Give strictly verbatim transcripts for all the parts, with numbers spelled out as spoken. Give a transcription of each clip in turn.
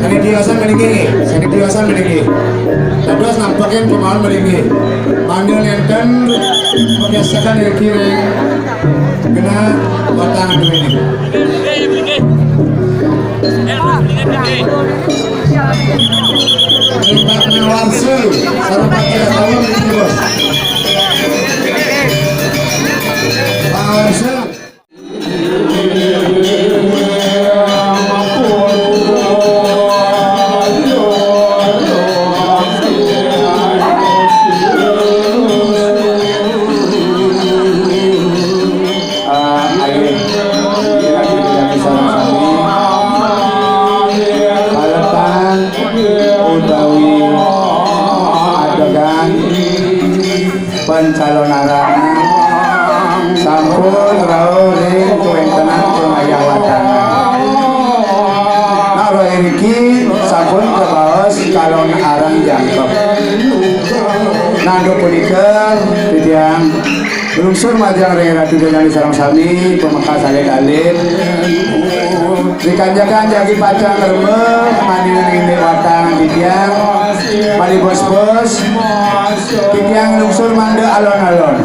Sané diwasa mriki, sané diwasa mriki. Dados nampekin kemawon mriki. Mangda nénten pangésékan ring genah watang aduwéné. Ring Pak Warsa, sareng Pak Kira Tawon, Bos. Pak Warsa. Utawi adegan pencalon arang sampun rauh ring kawéntenan pangayah watangan. Nah, rauh iriki sampun kabaos calon arang jangkep. Nah, antuk punika titiang nglungsur majeng ring Ratu Jajang sareng sami, pamekas alit-alit. Rikanjekan jagi pacang ngrembug, maningan indik watang titiang, malih bos-bos, titiang nglungsur mangda alon-alon.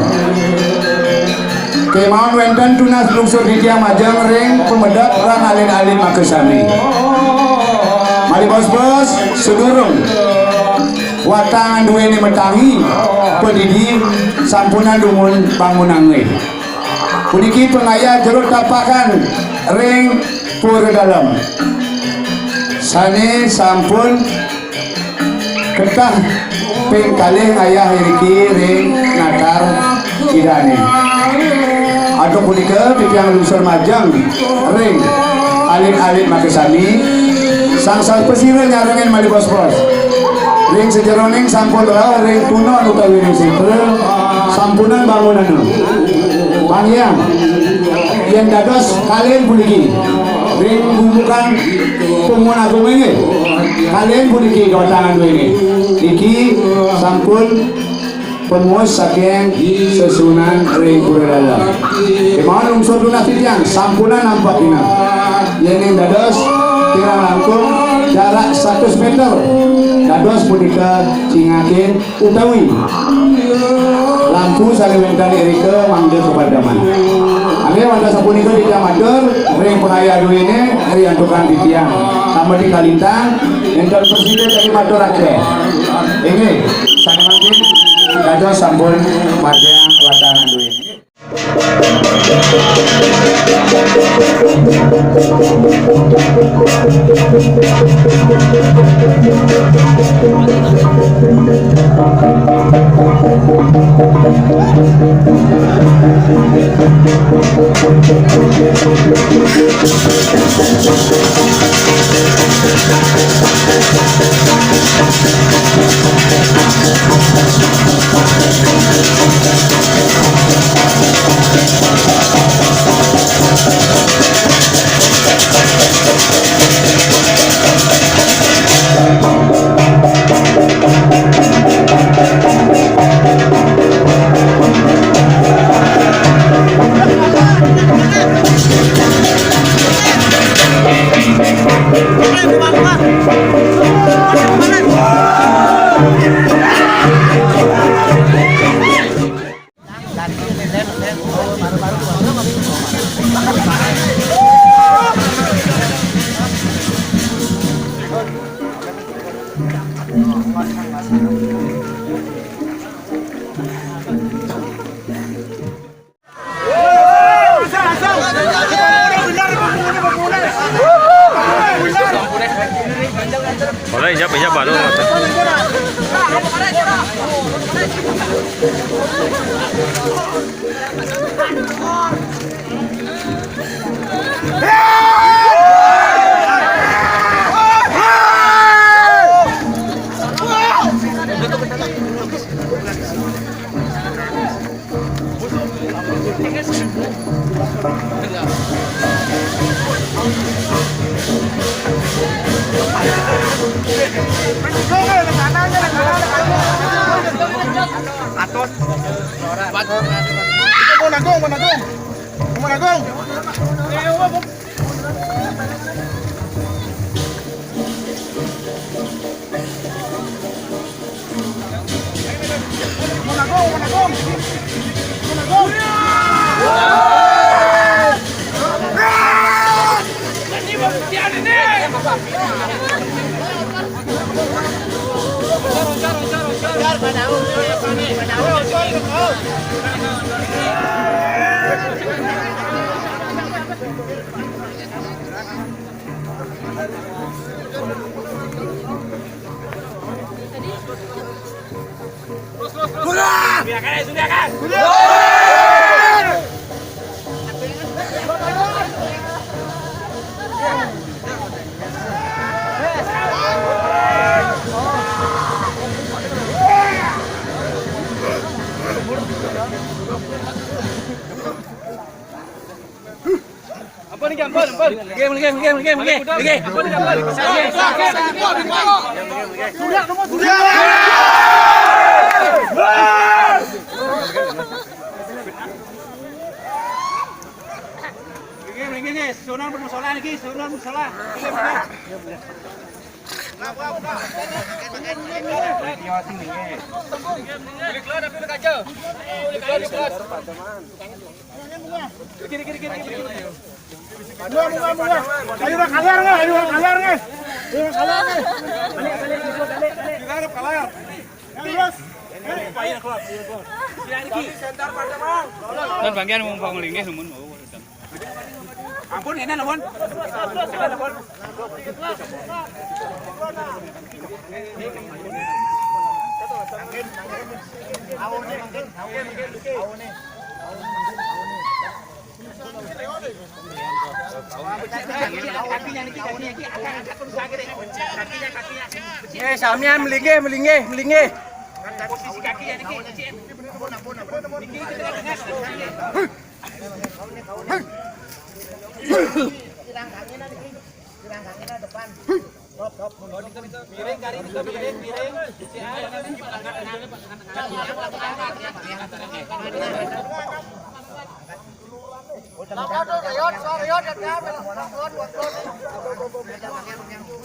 Kémaon wénten tunas lungsur titiang majeng ring pamedek rang alit-alit makasami. Malih bos-bos, sadurung watang duéné matangi, padidi sampunang dumun bangunangé. Puniki pangayah jero tapakan ring Pura Dalem. Sané sampun ketah ping kalih ngayah iriki ring natar Idané. Antuk punika titiang lungsur majeng ring alit-alit makasami. Sang Sapasira nyarengin malih bos-bos. Ring sajeroning sampun rauh ring tunon utawi ring sétra, sampunang bangunana. Panggihin, yén dados kalih puniki, ring gumukan Pungun Agung inggih, kalih puniki watang duéné. Niki sampun pamuus saking sesuunan ring Pura Dalem. Kémaon lungsur tunas titiang, sampunang nampak inang. Yéning dados kirang langkung jarak satus méter, dados punika cingakin utawi lampu sané wénten irika mangda kapadem. Inggih, wantah sapunika titiang matur ring pangayah duéné, riantukan titiang. Tameti kalintang, énten prasida jagi matur akéh. Inggih, sané mangkin dados sampun matiang watang duéné. Wala, ijab, ijab, baru. Atos. Mau nanggung, mau nanggung. Mau nanggung. Ampun, ampun, ampun. Game, game, game, game, game. Ampun, ampun. Sudah, nomor sudah. Game, game, game. Sunan bermasalah lagi, Sunan bermasalah. Game, game. Ayo, Bang, keluar, nggak? Ayo, Bang, keluar, nggak? Ayo, Bang, keluar, nggak? Balik, balik, balik, balik, balik. Yang lurus. Kan bagian mau, mau linggih, namun mau. Ampun, ini namun. Eh, samian melinggih, melinggih, melinggih. Posisi kakinya niki, cek. Miring, kari, miring, miring.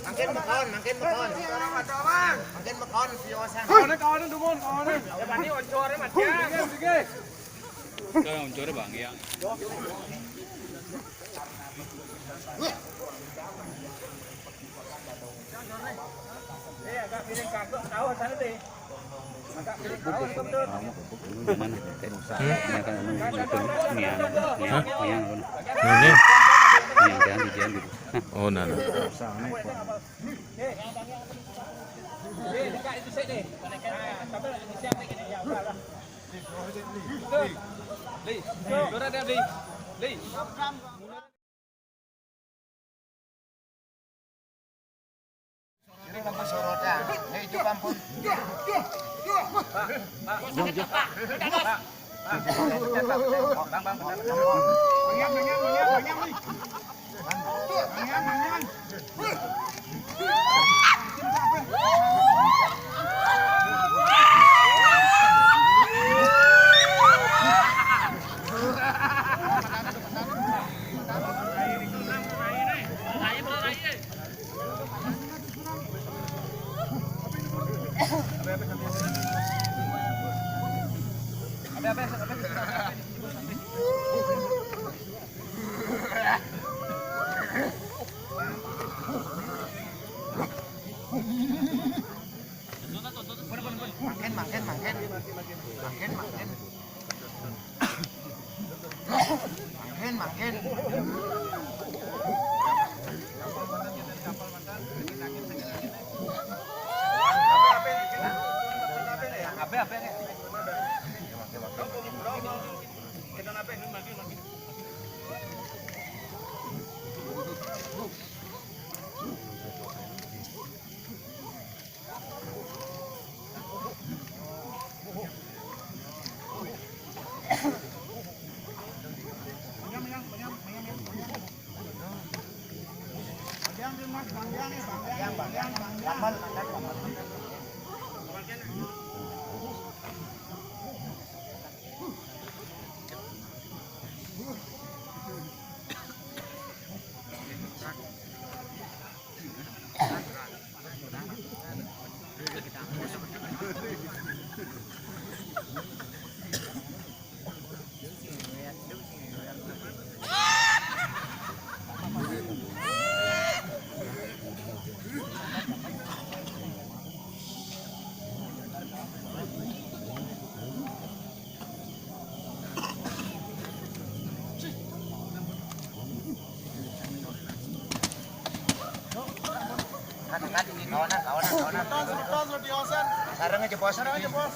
Mangkin mekon, mangkin mekon. Mangkin mekon, siosan. Kawanan, kawanan, dumun, kawanan. Ya, bani oncor, Mas. Oncor, Bang, ya. Mana? Niang, niang, niang, niang. Ini? Niang, jangan, jangan gitu. Oh, nah, nah. Kiri, ampun, sorotan. Hei, coba, ampun. Bang, bang, bang. Mangkin, mangkin, mangkin. Mangkin, mangkin. Mangkin, mangkin. Kawanan, kawanan, kawanan. Sareng aja, Bos. Sareng aja, Bos.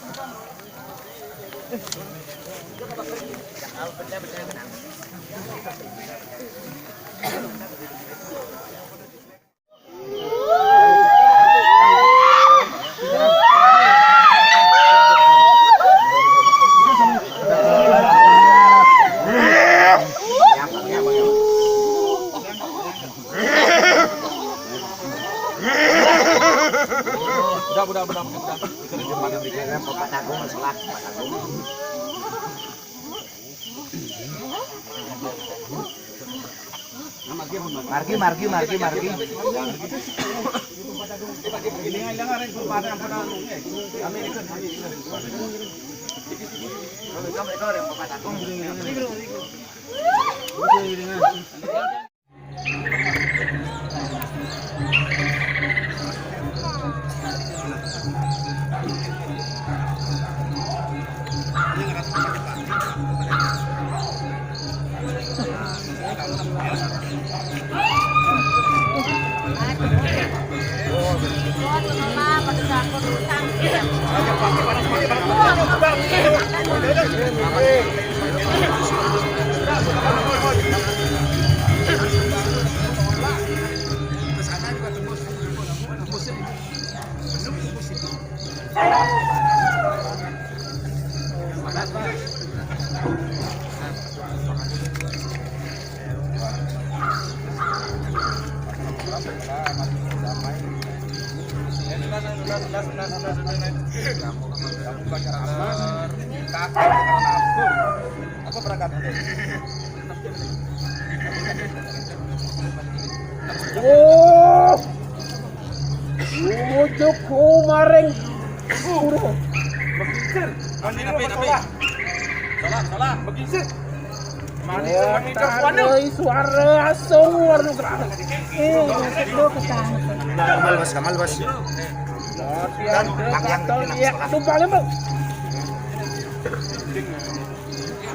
Udah, udah, udah, udah. Itu di depan yang bikin. Bapak Agung, masalah, Bapak Agung. Margi, margi, margi, margi. Apa berangkat? Oh, ujug kumaring guru. Beginsir. Mani, mani, mani. Salah, salah. Beginsir. Mani, mani, mani. Suara asung warna gerah. Eh, itu kesana. Kamal, Bos, Kamal, Bos. Latihan gatal, ya, aduh, balik, Bang.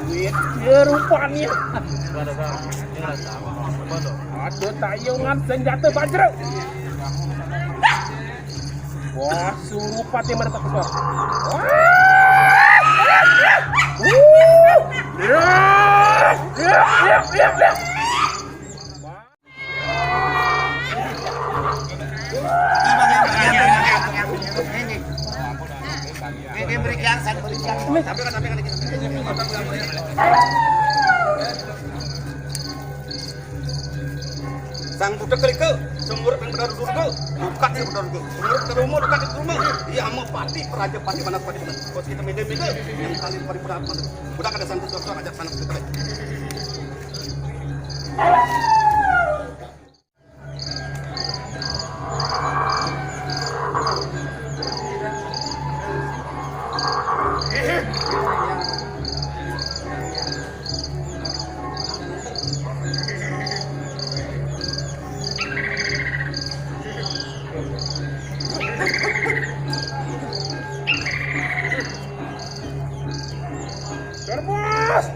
Duit, ya, rupanya. Ada tayungan senjata bajra. Wah, Surupati merata keluar. Wah. Sang budak kelike, sumurut nang bener durga, lukat nang bener durga. Sumurut ke rumah, lukat ke rumah. Iya, ama pati, praja pati, mana pati, mana. Kok kita mede-mede, yang kali pati berat, mana. Budak ada santu dokter, ajak sana kita. Terus.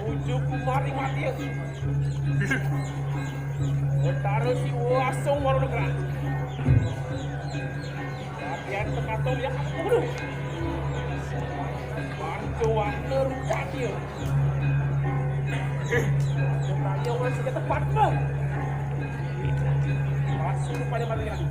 Ujuk kumari mati. Utara si wasong waru negara. Latihan tekatong yang aku dulu. Bantu warna rupa dia. Saya orang sudah tepat, Bang. Masuk pada mati lagi.